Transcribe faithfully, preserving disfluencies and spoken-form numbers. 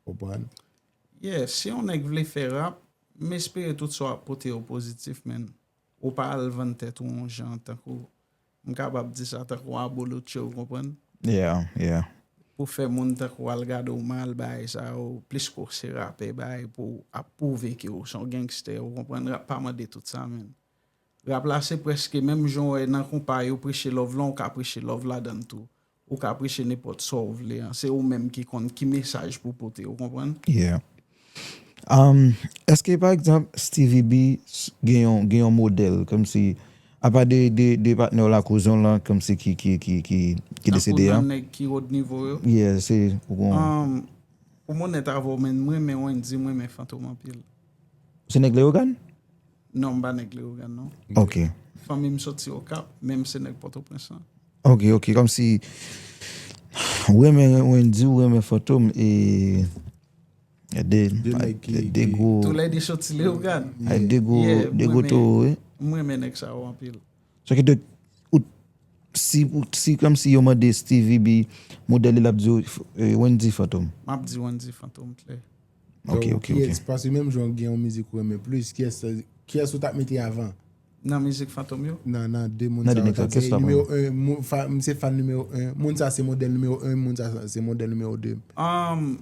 Konprann? Yeah, si yon nèg vle fè rap, m espere tout sa w ap pote yo pozitif, men. Ou pa al vann tèt ou yon jan tankou, m kapab di sa tankou abolotcho, ou konprann? Yeah, yeah. Pou fè moun tankou al gade w mal, bagay sa yo, plis ke w se rapè, bagay pou ap pwouve ke w se yon gangster, ou konprann? Rap pa mande tout sa, men. Rap la se prèske menm jan w wè nan konpa yo preche love lan, ou ka preche love ladan l tou. Ou ka preche nenpòt sa w vle an. Se ou menm ki konn ki mesaj pou pote, ou konprann? Yeah. Um, èske pa egzanp Stevie B s- gen yon, gen yon modèl kòmsi apa de, de, de patnè w la kouzon lan kòmsi ki, ki, ki, ki, ki Tankou desede nan an? Nèg ki wo nivo yo. Yeah, se ou konn. Um, pou m onèt avè w, men mwen men Wendy, mwen men Fantom anpil. Se nèg Leyogàn? Non, m pa nèg Leyogàn non. Ok. Fanmi m soti Okap, men m se nèg Pòtoprens lan. Ok, ok, kòmsi ou renmen Wendy, ou renmen Fantom e de, De nèg ki- de, de ki- gwo, Toulède soti Leyogàn. ay, de gwo, Yeah, de gwo mwen towo, wi. Mwen men nèg sa yo anpil. Sa ki de, ou, si, ou, si kòmsi yo mande Stevie B modèl li, l ap di w, eh, Wendy Fantom. M ap di Wendy Fantom klè. Ok, ok, ok. Paske menm jan gen yon mizik ou renmen plis, kiyès, kiyès ou t ap mete avan? Nan mizik Fantom yo? Nan, nan de moun Nan sa de yo, nèg sa, sa di, kiyès ou t ap nimewo mete? En, moun, fa- m se fan nimewo en, moun sa se modèl nimewo en, moun sa se modèl nimewo de. Um,